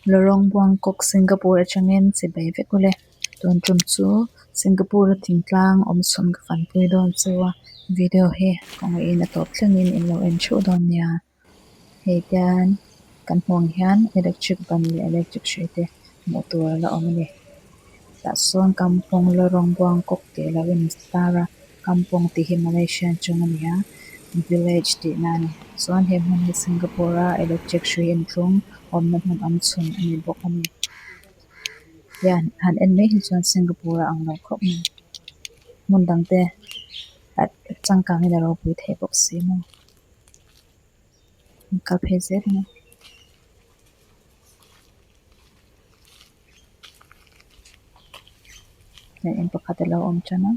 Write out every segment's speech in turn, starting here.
Lorong Buangkok Singapore atangin chibai vek ule tun tum chu Singapore a thingtlang awm chhun ka fanpui dawn cheu a video hi kawngaihin a tawp thlengin in lo en theuh dawn nia hei tian kan hmuh ang hian electric ban leh electric hrui te hmuh tur a la awm a ni tah sawn kampong Lorong Buangkok tih a lo in tar a kampong tih hi malaysian tawng a ni a village tihna a ni chuan he hmun hi Singapore a electric hrui inthlung awmna hmun awm chhun a ni bawk a ni hian han en mai hi chuan Singapore a ang lo khawp mai hmun dang te ah changkang in a ropui thei bawk si maw an kal phei zel ang a. In pakhat a lo awm tan a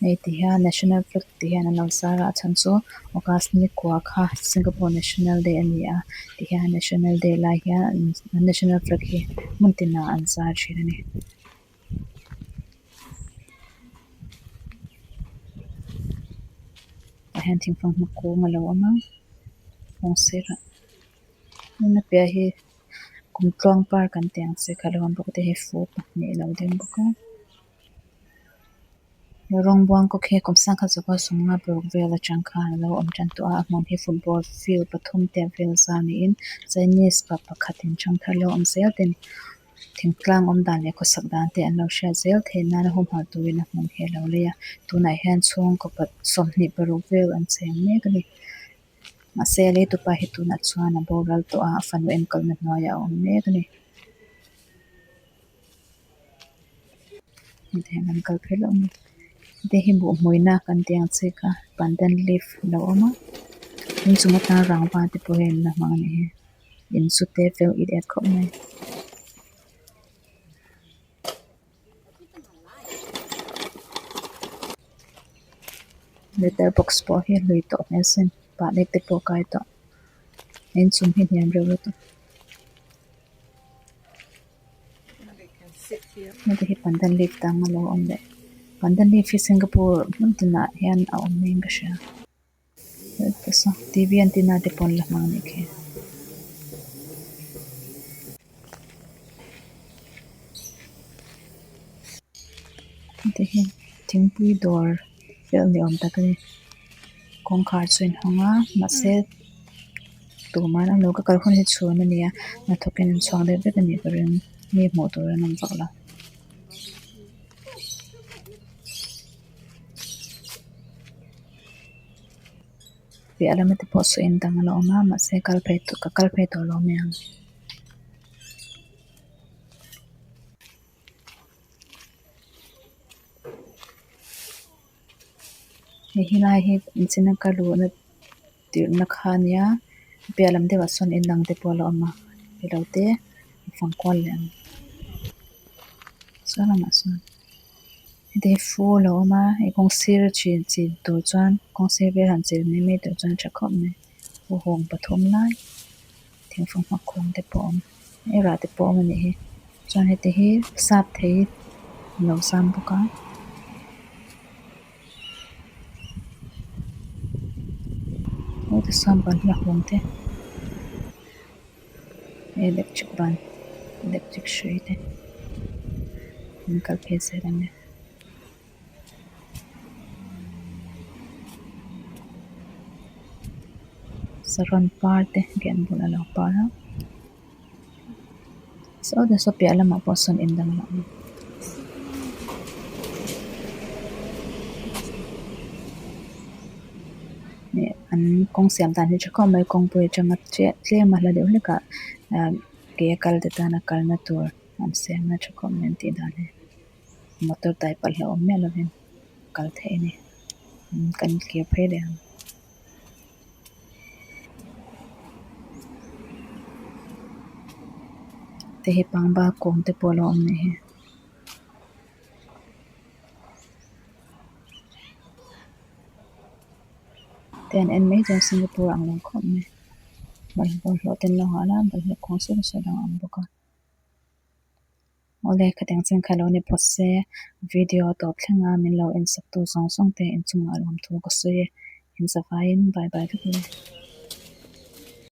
hei ti hian national flag ti hian an lo zar a a chhan chu august ni kua kha singapore national day a ni a ti hian national day lai hian an national flag hi hmun tinah an zar thin a ni. Tah hian thingfanghma kung a lo awm a kawng sirah a piahah hi kumtluang par kan tih ang chi kha a lo awm bawk a te hi fu pahnih a lo ding bawk a rawng buangkawk hi kum sangkhat zakua sawmnga paruk vel atang khan a lo awm tan tawh a a hmun hi football field pathum te vel zau niin chinese pa pakhatin thangthar lo awm zel ten thingtlang awm dan leh khawsak dan te an lo hriat zel theih nan a humhalh turin a hmun hi a lo lei a tunah hian chhungkaw 26 vel an cheng mek a ni mahse a lei tupa hi tunah chuan a boral tawh a a fanu enkawlna hnuaiah a awm mek a ni. Heti hian kan kal phei hlauh mai heti hi buhhmuina kan tih ang chi kha pandan leaf a lo awm a inchung atan rangva te pawh hi an la hmang a nih hi in chu te fel it et khawp mai. Letter box pawh hi a hlui tawh hmel sin pahlek te pawh a kai tawh inchung hi hniam reuh lutuk. Heti hi pandan leaf dang a lo awm leh pandan leaf hi singapore hmun tinah hian a awm niin ka hria t v antenna te pawh an la hmang a nih khi. Heti hi thingpui dawr fel ni awm tak a ni kawngkhar chu a inhawng a mahse tumah an awm lo ka kal hun hi chhun a ni a hnathawk in an chhuak deuh vek a nih ka ring mi hmuh tur an awm vak lo. Piah lama te pawh saw in dang a la awm a mahse kal phei ka kal phei tawh lo mai ang. Hei helai hi inchhina ka luhna tirhna kha a nia piah lam deuhah sawn in dang te pawh a la awm a reilote a fang kual leh ang saw lamah sawn heti hi fur a lo awm a hei kawng sir a chin chin tur chuan kawng sir vel han chil mai mai tur chuan a tha khawp mai hawng pathum lai thingfanghma kung te pawh a awm hei rah te pawh a awm a nih hi chuan heti hi sap thei a lo zam bawk a. Aw tichuan balhla hung te electric ban electric hrui te an kal phei zel ang e. Saron par te gate bulah a lo par a saw te saw piah lamah pawh sawn in dang a awm. An kawng siam dan hi tha khawp mai kawngpui atanga tlem a hla deuh hlek ah ke a kal te tana kalna tur an siam a tha khawp mai an tih dan hi. Motor tai palh hlauhawm miah lovin kal theih a ni kan kir phei leh ang. Te hi pangbal kawng te pawh a lo awm leh hi. Te an en mai chuan Singapore ang lo khawp mai bawlhhlawh te an lo hal a bawlhhlawh kawng sawn sawn a awm bawk a. Awle khatiang chin kha lo ni phawt se video tawp thleng a min lo en sak tu zawng zawng te inchungah lawmthu ka sawi e in zavaiin bye bye vek le.